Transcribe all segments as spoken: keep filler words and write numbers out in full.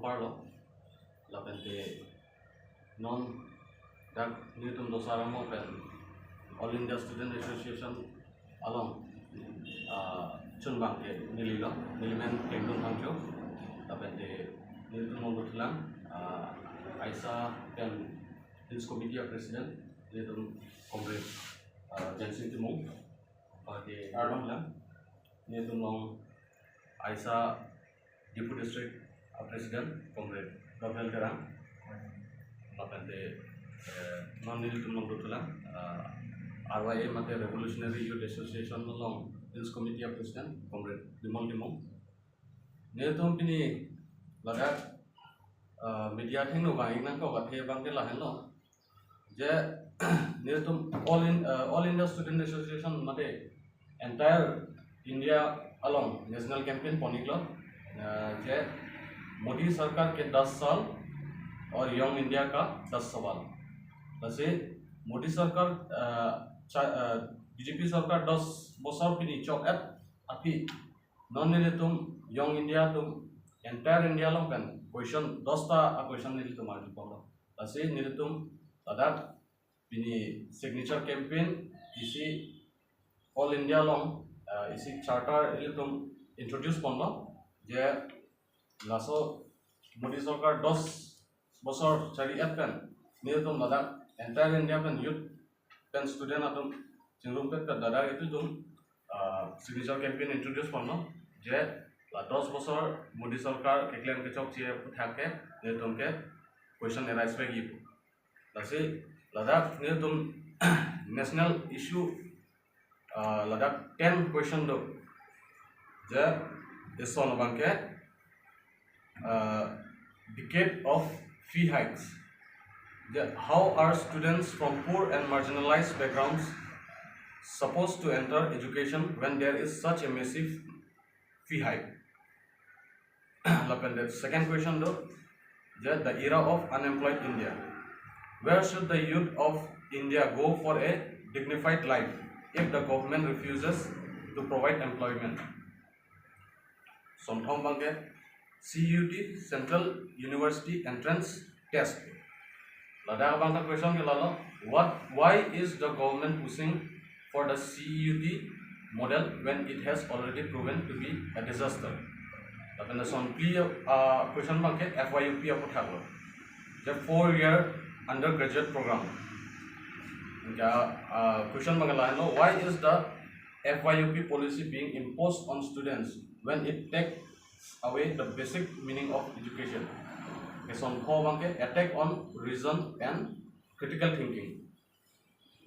Arlo, lapente non dak nelitum Dosaramo pen All India Student Association along, ah, chunbang ke nelilo, nelimen Kengdung Phangcho, lapente nelitum along dothulang, ah, AISA pen Hills Committee a President, nelitum Comrade, ah, Jensing Timung, pake arlo lang, nelitum along AISA Diphu District a President, Comrade Gabriel Terang. Lapente, eh, non nelitum along dothulang, ah, R Y A mate Revolutionary Youth Association along Hills Committee a President, Comrade Bimal Timung. Nelitum pini ladak, ah, media athengno vang-ik nangkok athe abangke lahenlo. Je nelitum All in, uh, All India Student Association mate entire India along national campaign pon-iklo, uh, je Modi Sarkar ke das saal aur Young India ka das sawal. Lasi Modi Sarkar, uh, cha-, uh, B J P Sarkar dos bosor pini chok-et aphi non nelitum Young India atum entire India along pen question dos ta a question nelitum arjuponlo. Lasi nelitum ladak pini signature campaign isi All India along, ah, isi charter ilitum introduce ponlo, je laso Modi Sarkar dos bosor chari-et pen nelitum ladak entire India pen youth pen student atum chingrumpet pen ladak ilitum, ah, signature campaign introduce ponlo, je la dos bosor Modi Sarkar keklem kechokche aphuthak ke nelitum ke question arise vekji pu. Lasi ladak nelitum national issue, ah, ladak ten question do. Je ison abangke, ah, decade of fee hikes. Je, how are students from poor and marginalized backgrounds supposed to enter education when there is such a massive fee hike? Lapente second question do, je, the era of unemployed India. Where should the youth of India go for a dignified life if the government refuses to provide employment? Sonthom abangke C U T, Central University Entrance Test. Ladak abang ta question ke lalo, what, why is the government pushing for the C U T model when it has already proven to be a disaster? Lapen son phli, uh, question abangke F Y U P aphuthak lo. The four year undergraduate program. Anke, uh, question abangke lahenlo, why is the F Y U P policy being imposed on students when it takes away the basic meaning of education? Question pho abangke attack on reason and critical thinking.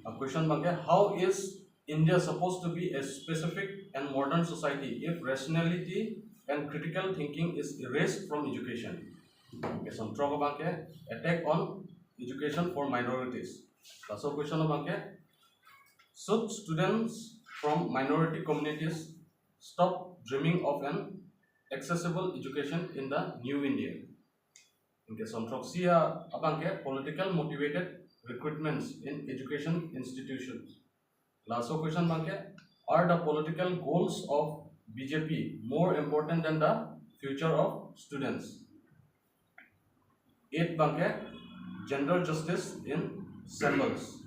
A question abangke, how is India supposed to be a specific and modern society if rationality and critical thinking is erased from education? Question throk abangke attack on education for minorities. Laso question abangke, should students from minority communities stop dreaming of an accessible education in the new India? Anke question throksi abangke political motivated recruitments in education institutions. Laso question abangke, are the political goals of B J P more important than the future of students? Eight abangke, gender justice in symbols.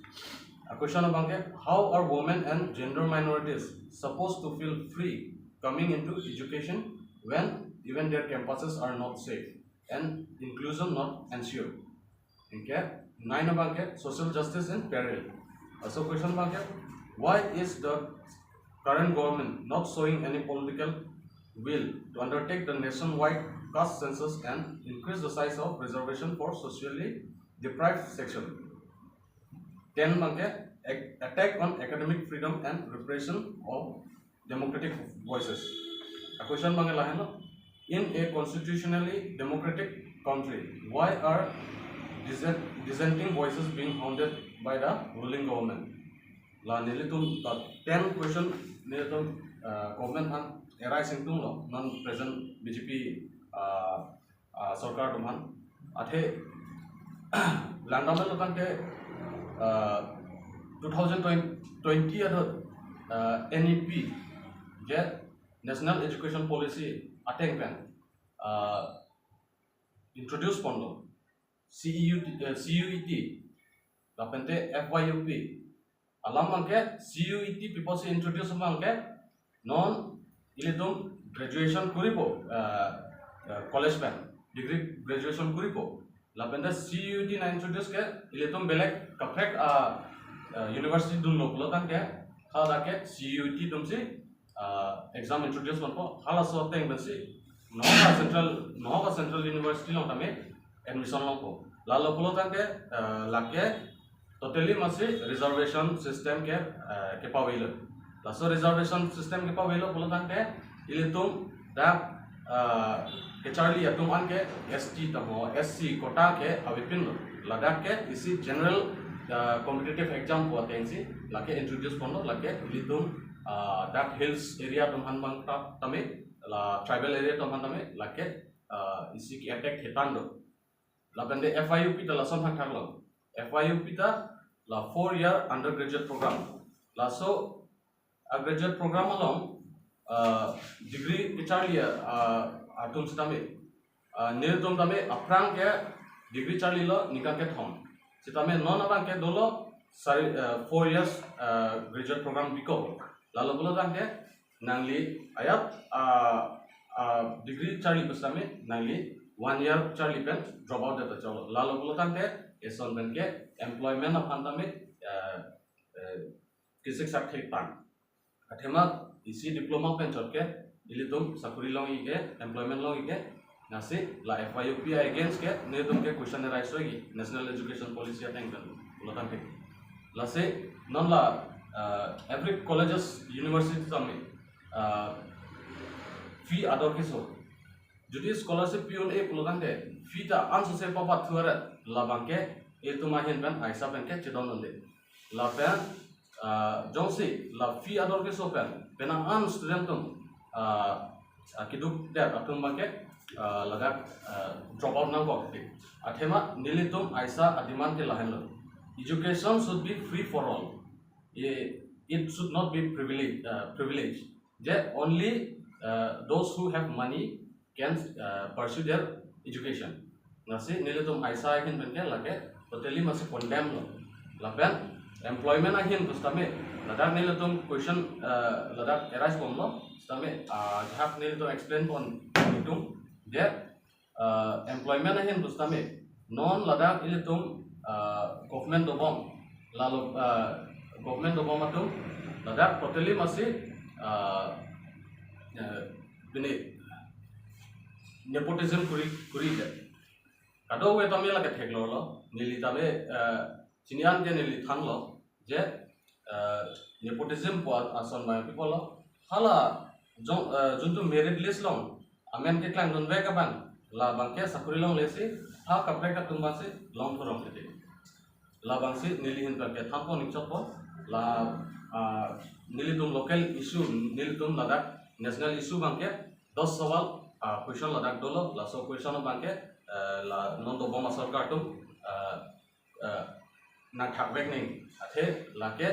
A question abangke, how are women and gender minorities supposed to feel free coming into education when even their campuses are not safe and inclusion not ensured? Anke nine abangke, social justice in peril. Laso question abangke, why is the current government not showing any political will to undertake the nationwide caste census and increase the size of reservation for socially deprived section? Ten abangke, ac-, attack on academic freedom and repression of democratic voices. A question abangke lahenlo, in a constitutionally democratic country, why are dissent-, dissenting voices being hounded by the ruling government? La nelitum ta ten question nelitum, uh, government aphan arise ingtunglo, non present B J P, uh, uh, sorkar atum aphan. Athe langdam lo tangte, uh, two thousand twenty adot, uh, N E P, je National Education Policy ateng pen, uh, introduce ponlo, C U T, eh, C U E T, lapente F Y U P. Alam abangke C U E T piposi introduce abangke non ilitum graduation kuripo, eh, eh, college pen, degree graduation kuripo. Lapente C U E T na introduce ke ilitum belek kaprek, ah, eh, university dunlo pulo tangte, hadak ke C U E T atumsi, ah, exam introduce ponpo, halaso ateng pensi, nohok a central, nohok a central university along tame admission longpo. Lalo pulo tangte, eh, lake totally masi reservation system ke, eh, kepavelo. Laso reservation system kepavelo pulo tangte, ilitum dak, eh, kecharli atum anke S T tamo, S C quota ke avepinlo. Ladak ke isi general, eh, competitive exam pu atengsi lake introduce ponlo, lake ilitum, eh, dak hills area atum aphan abang ta-, tame, la tribal area atum aphan tame, lake, eh, isi ke-attack hetan do. Lapente F Y U P ta lason thakthaklo. F Y U P ta la four year undergraduate program. Laso a graduate program along, ah, degree kecharli, ah, atum sitame, ah, nelitum tame aphrang ke degree charlilo ningkan kethom. Sitame non abangke dolo sari, ah, four years, ah, graduate program bikok. Lalo pulo tangte nangli ajat, ah, ah, degree charli pusitame nangli one year charli pen drop out det cholo. Lalo pulo tangte eson penke employment aphan tame, eh, eh, kisik sak thek pan. Athema isi diploma pen chot ke ilitum sakuri long-ik ke, employment long-ik ke, lasi la F Y U P against ke nelitum ke question arise oi-ik, National Education Policy ateng pen pulo tangte. Lasi non la, ah, every colleges, university tame, ah, fee ador keso. Jodi scholarship pi-un-e pulo tangte, fee ta ansose papatthu aret, labangke itum ahin pen aisa penke chedondunde. Lapen, ah, jongsi la fee ador keso pen, penang an student atum, ah, ah, keduk det atum abangke, ah, ladak, ah, drop out nangkok. Athema nelitum aisa a-demand ke lahenlo. Education should be free for all. It, it should not be privilege, ah, privilege. Je only, ah, those who have money can, ah, pursue their education. Lasi nelitum aisa ahin penke lake totally masi condemn lo. Lapen employment ahin pusitame, ladak nelitum question, ah, ladak arise bomlo, sitame, ah, jahak nelitum explain pon itum, je, ah, employment ahin pusitame, non ladak ilitum, ah, government dobom, lalo, ah, government dobom atum, ladak totally masi, ah, eh, bini nepotism kuri, kuri det. Kadokave tame lake theklonglo, neli tame, eh, chini an ke neli thanlo, je, eh, nepotism pu ason abang pi pulo, hala jong, eh, juntu merit list along amen keklangdunvek abang, labangke sakuri longle si, ha kaprek atum abangsi longthurong titi. Labangsi neli ahin penke thanpon ikchotpo, la, ah, nelitum local issue, nelitum ladak national issue abangke, dos sawal, ah, question ladak dolo, laso question abangke, eh, la non dobom asorkar atum, eh, eh, nangthakvek nang, athe lake,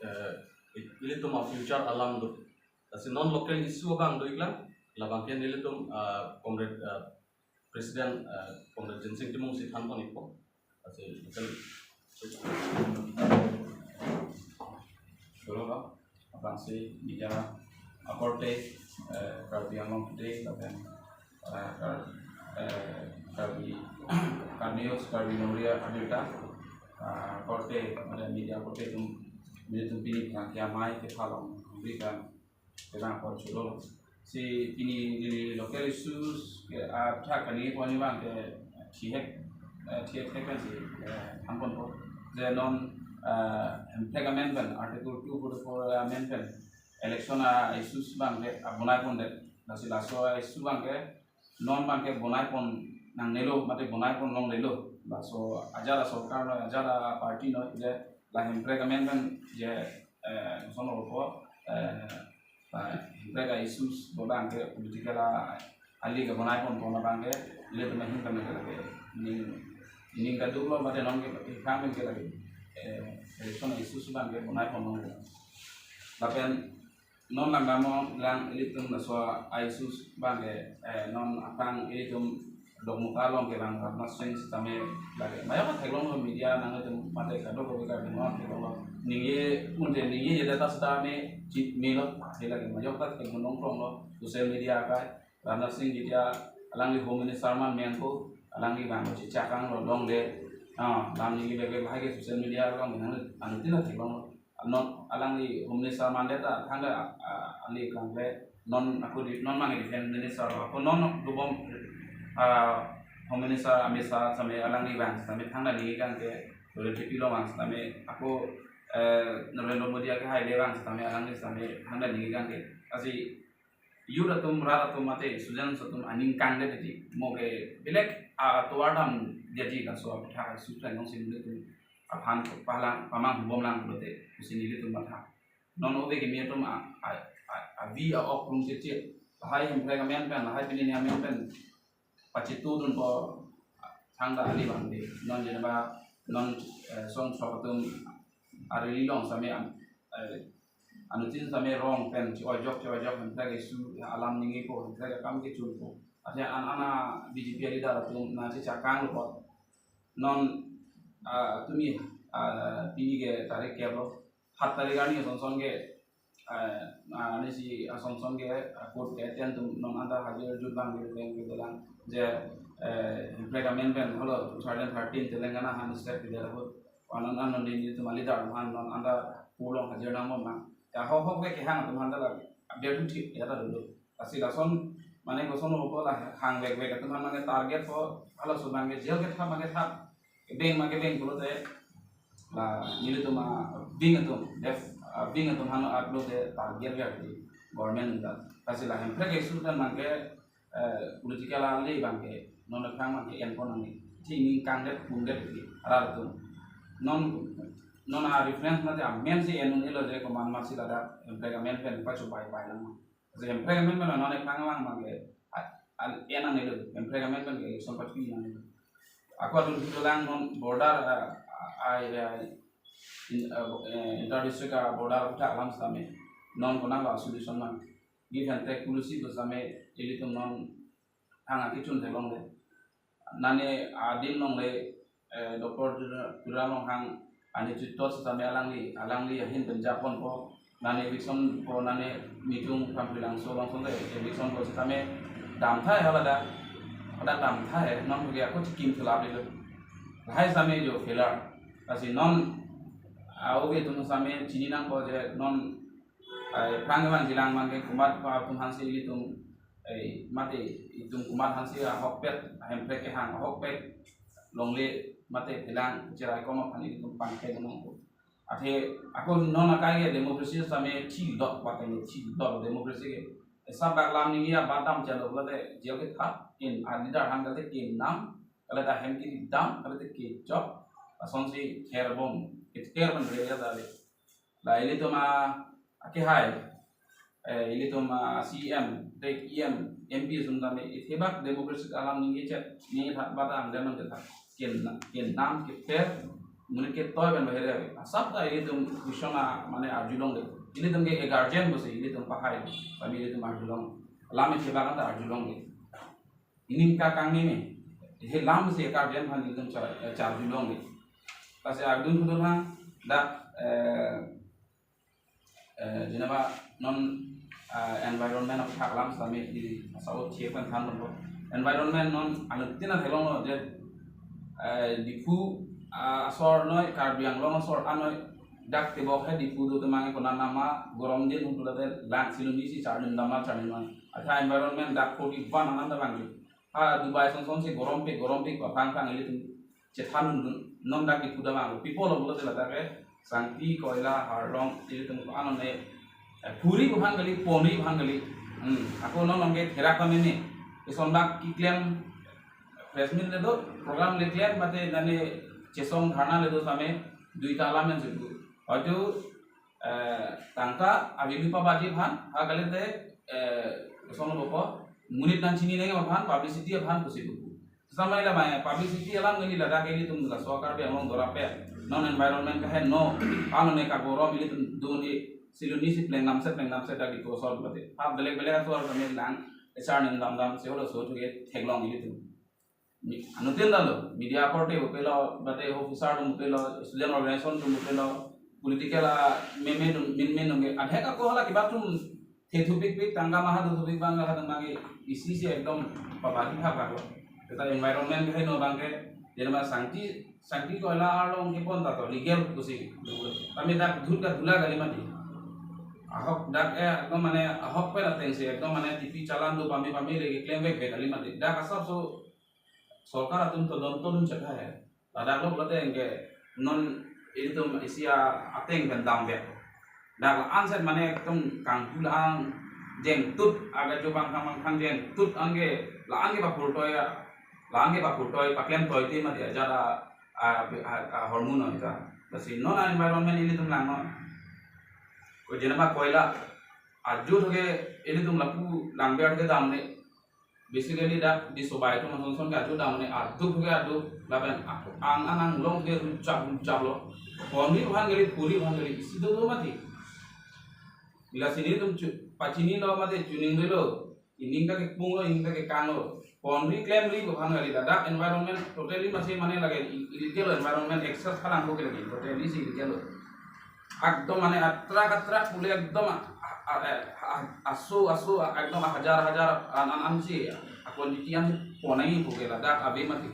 eh, ilitum a-future alam do. Lasi non local issue abang do-iklang, labangke nelitum, ah, comrade, ah, President, ah, Comrade Jinsing Timung si thanpon ikpo. Lasi, lasi, Dolo lo, aphrangsi media akorte, eh, Karbi Anglong Today, lapen, eh, Kar-, eh, Karbi, Kar News, Karbi Nongri abirta, eh, akorte, mane media akorte atum, nelitum pini bangke amei kephalong, berikan, kena akor chulo. Si pini neli local issues ke, ah, thak kani pon abangke thihek, eh, thihek thek pensi, eh, thanponpo. Je non, eh, hemprek amendment, Article two forty-four amendment, election a-issues abangke, ah, bonai pondet. Lasi laso a-issue abangke, non abangke bonai pon nangnelo, mate bonai pon longlelo. Laso ajat asorkar noi, ajat aparty noi, je la hemprek amendment, je, eh, koson lo po, eh, la hemprek a-issues abangke political a, ali kebonai ponpon abangke, ilitum ahin tame ke lake, ning, ning kadoklo mate non ke, kami ke lake, eh, election issues abangke bonai pon non. Lapen non langdamlo lang ilitum laso a-issues abangke, eh, non aphrang ilitum, Dokmoka along kevang Rajnath Singh sitame lake majok theklonglo, media nanglitum mate kadokave kadokave theklonglo. Ningje, munje ningje jeda ta sitame chit melo, lake majok ta theklong nongkronglo social media akai. Rajnath Singh jetia alangli Home Minister man menpo, alangli vang chechakanglo longle. Ah, lam ningje bebe lahai ke social media along nang anuttin theklonglo. Non alangli Home Minister mandet ta thangta, ah, ah, ali kangkle non ako di, non mang Defense Minister ako non dobom, ah, Home Minister Amit Shah sitame alangli vang sitame thangta ningje kangke, Royal T P lo vang sitame ako, eh, Narendra Modi ake hai le vang sitame alangli sitame thangta ningje kangke. Lasi youth atum, rat atum mate students atum aning kangdet titi, mo ke belek atovar dam jadi laso aputhak sutra nong sim atum aphan palang pamang hubom lang pulote pusi nelitum matha. Non ove kimi atum a, a, a, avi a-ok rung chichi. Lahai Hemprek amen pen, lahai pini ni amen pen pachitudunpo thangta ali bang de. Non jeneba non, eh, song sok atum arili long sitame am, eh, anuttin sitame rong pen chi-ojok chi-ojok Hemprek issue alam ningjepo, Hemprek akam kechunpo. Ase an ana B J P leader atum na chechakanglo. Non, ah, tumi, ah, pini ke tarik kep lo, hat tarik arni ason son ke, eh, ah, ani si ason son ke, ah, court ke ten atum non anta hajir jut bang ke bang ke bilang je, eh, Hemprek amen pen holo two thousand thirteen Telangana han step ke dera ho, anon anon di nelitum leader han non anta pulo hajir nang mom nang. Ya ho ho ke kehang atum han dala, update thik ya ta dulu. Lasi lason mane koson ho la hang vek vek atum han mane target ho, halaso bang ke jail kethap bang kethap, kebeng ma kebeng pulote la nelitum a wing atum, def, ah, wing atum han upload de target ya di government ta. Lasi la Hemprek issue ta bang ke, eh, political ali bang ke non aphrang bang ke enpon nangji. Chi ning kangdet pungdet di rat atum. Non, non a reference mate amen si en un-elo je komat mat si ladak Hemprek amen pen pachobai bai lang. Lasi Hemprek amen pen non aphrang lang bang ke, a, a, en nangnelo, Hemprek amen pen ke election pathi nangnelo. Ako adun kedo lang non border, ah, ah, ah, in, ah, eh, inter district a border aputhak alam sitame non konatlo solution nang. Give and take policy pu sitame ilitum non thang akechun theklongle. Nane adin longle, eh, Doctor Tura-, Tuliram Ronghang anitritwo sitame alangli, alangli ahin penjapon po, nane eviction po, nane Michung Kramfilangso along sonte eviction po sitame damtha hai hala da, hala damtha hai, non bagi ako chikim thulap lilo. Lahai sitame jo failure. Lasi non, ah, oke atum sitame chini nangpo je non, ah, aphrang kevang jilang bang ke komat pa atum hansi ilitum, eh, mate itum komat hansi ahokpet, Hemprek kehang ahokpet longle mate phelang cherai kom aphan itum pangthek nangpo. Athe ako non akai ke democracy sitame thildok, pateng thildok democracy ke. Esa bak lam ningje abat dam chalo pulote jail kethap, in a leader han kalite kenam, kalite ahem kedam, kalite kechok, lasonsi therbom, kether ban re ya dale. La ilitum a, akehai, eh, ilitum a C M, dek E M, M P atum tame, ithebak democracy alam ningje chet, ningje tha, bata ang lemon ketha, ken, kenam, kether, monit ketoi pen bahere ave. Asap ta ilitum question a, mane arjulongle. Ilitum ke guardian pusi, ilitum pahai, kami ilitum arjulong. Lam ithebak anta arjulongle. Ining kakang ni me. He lam si guardian aphan ilitum char, eh, charjulongle. Lasi adun kedo lang dak, eh, eh, jeneba non, ah, environment aputhak alam sitame di asau chie pen than lo. Environment non anuttin theklonglo je, eh, Diphu, ah, asor noi, Karbi Anglong asor anoi, dak tebok he Diphu do temang konat nama gorom din hum pulote lang siloni si charlin dama charlin man. Athe environment dak forty one anam damang ju. Ha Dubai son son si gorom pe gorom pe pa phang phang ilitum chethan dun non dak Diphu damang. People pulote ladak ke Sangti, Koila, Harlong ilitum ko anon ne, eh, phuri ko aphan kali, ponri aphan kali. Hmm, ako non nong ke therak kami ni. Ison bak keklem press meet le do, program le klem mate nane chesong dharna le do sitame duita alam en situ. Hoitu, eh, tangka avi lupa baji aphan, ha kalite, eh, song lo ko, monit nangchinine aphan, publicity aphan pusi buku. Samai la mai, publicity alam neli ladak ilitum la so Karbi Anglong dorap pe, non environment kahe no, ano ne kagorom ilitum dun-e, siloni si pleng namse, pleng namse dak Diphu asor pulote. Ha belek belek asor kami lang, echar nem dam dam, si holo so thuke theklong ilitum. Anuttin ta lo, media korte pupelo, mate officer atum pupelo, student organization atum pupelo, political a meme atum, min min atum ke, adhek ako hala kiba atum thethu pikpik, tangka maha dothu pik abang, hala abang ke isi si ekdom pabagi phak phak lo. Kita environment ke heno abang ke, jadi ma sangti, sangti koila arlong kepon ta to, legal pusi. Kami dak dhut ka dhula kali mati. Ahok dak eh, ekdom mane ahok pen ateng si, ekdom mane T P challan do pame pame le keklem vek vek kali mati. Dak asapso sorkar atum todonto dun chakha hai. Ladak lo pulote anke non ilitum isi a ateng pen damvek. Dak la-an set mane ekdom kangpu la-an jengtut aga jo bang kang bang kang jengtut anke la-an ke paphurtoi a, la-an ke paphurtoi paklem toi te mati ajar a, a, a, a hormone anta. Lasi non a environment ilitum langnon. Ko jenama koila ajo thoke ilitum lapu langber ke damne. Basically dak di sobai atum asonson ke ajo damne, aduk ke aduk, lapen ang anang long ke ruchap ruchap lo. Ponri aphan kali, phuri aphan kali, isi do mati. Lasi nelitum chu, pachini lo mati, chuning lo. Ining ta kepung lo, ining ta kekang lo. Ponri klemri aphan kali, ladak environment totally masi mane lake i-, illegal environment, access phalang ko ke lake, totally si illegal lo. Ekdom mane atrak atrak pule ekdom a, a, a, a, aso aso a, ekdom hajar hajar an an an si a quantity an ponai pu ke ladak ave mati.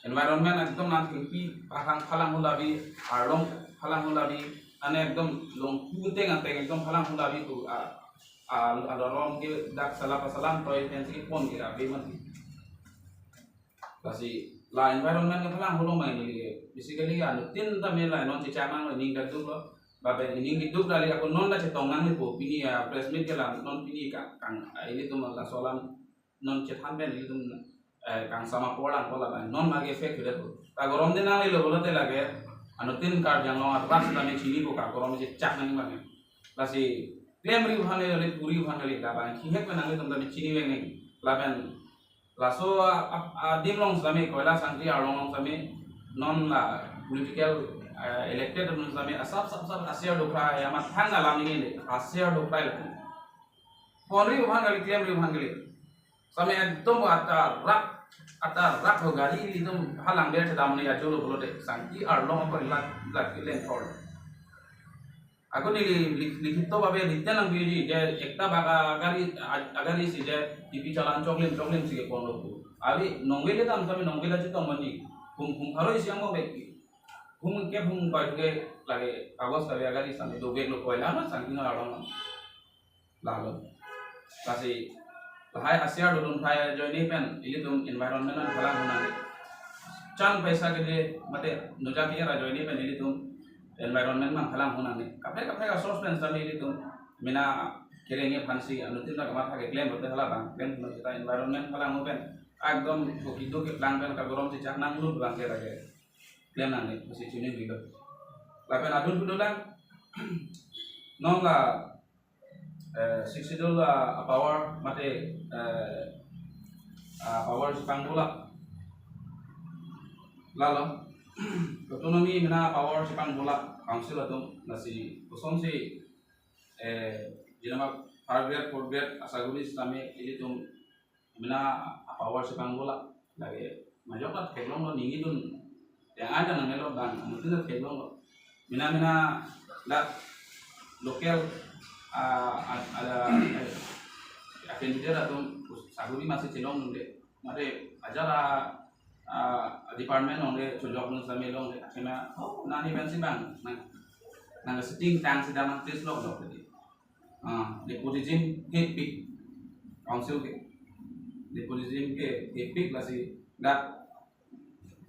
Environment ekdom nangthengpi phalang phalang hulavi, arlong phalang hulavi, ane ekdom longpu ateng ateng ekdom phalang hulavi pu a, a, arlong ke dak salam pasalam toi pensi pon ke ave mati. Lasi la environment ke phalang holo mai neli ke. Basically anuttin tame la non chechak nang lo, ining ta duk lo. Lapen ining keduk kali ako non ta chetong nangpo pini a press meet ke la non pini ka kang, a, ilitum laso alam non chethan pen ilitum, eh, kangsam apor lang ko lapen non mage effect huda tu. Ta gorom de nangle lo pulote lake anuttin Karbi Anglong arat sitame chinipo ka gorom chechak nang mane. Lasi klemri aphan kali, phuri aphan kali, lapen khihek pen nanglitum tame chini vek nang. Lapen laso a, a, adim along sitame, koila sangti arlong along sitame, non la political, eh, elected atum sitame, asap sap sap aser dokra, ya mathang alam ini le, aser dokra le. Ponri aphan kali, klemri aphan kali. Sitame ekdom atrak, atrak ho gari ilitum halang ber chedam ni ajo lo pulote, sangti arlong ako lak, lak kilen thor. Ako neli li-, likhito bhabe written nangpiji je ekta bak agari, a-, agari si je T P challan choklim choklim si kepon lo pu. Abi nongve le dam kami nongve la chetong mani. Hum hum pharo isi ang mo be. Hum ke hum pai ke lake kagos kave agari sitame do bag lo koila ma sangti na arong. Lalo. Lasi lahai aser dodun phai ajoine pen ilitum environment an phalang honang. Chan paisa kede mate nujak ke ajoine pen ilitum environment an phalang honang. Kaprek kaprek a source pen sitame ilitum mena kereng aphan si anuttin ta kamatha keklem pulote hala abang klem pulo seta environment phalang ho pen ekdom hoki do keplang pen kagorom chechak nanglut abang ke lake klem nangne pusi chini bilo. Lapen adun pudolang non la eh, Sixth Schedule a, a power mate, eh, a power si pangbola. Lalo, autonomy mena power si pangbola, council atum lasi kosonsi, eh, jenama third grade, fourth grade asaguri sitame ilitum mena a power si pangbola lake majok ta theklong lo ningidun. Yang ada nang melo bang, mungkin ta theklong lo. Mena mena dak local, ah, ad-, ada, eh, candidate atum saguri masi chelongdunde. Mate ajar a, ah, department along le chojok dun sitame longle. Akhirnya, oh, nani pensi bang, nang, nang sitting tang si damang tis lok lok tadi. Ah, nepotism hepik council ke. Nepotism ke hepik lasi dak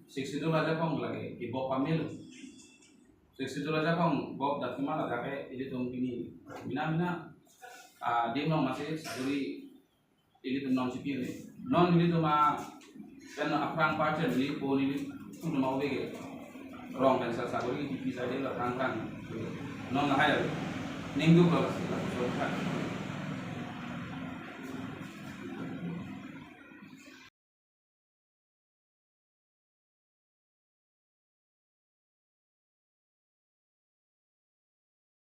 Sixth Schedule ajakong lake ibok pamil. Sixth Schedule ajakong bok dak kima lake ilitum pini. Mina mina, ah, adim along masi saguri ilitum non chipi ni. Non ilitum a pen aphrang parcel ni po ni tu nama ove ke. Rong pen sa saguri di pisa de la tang tang. Non lahai la. Ningduk lo la.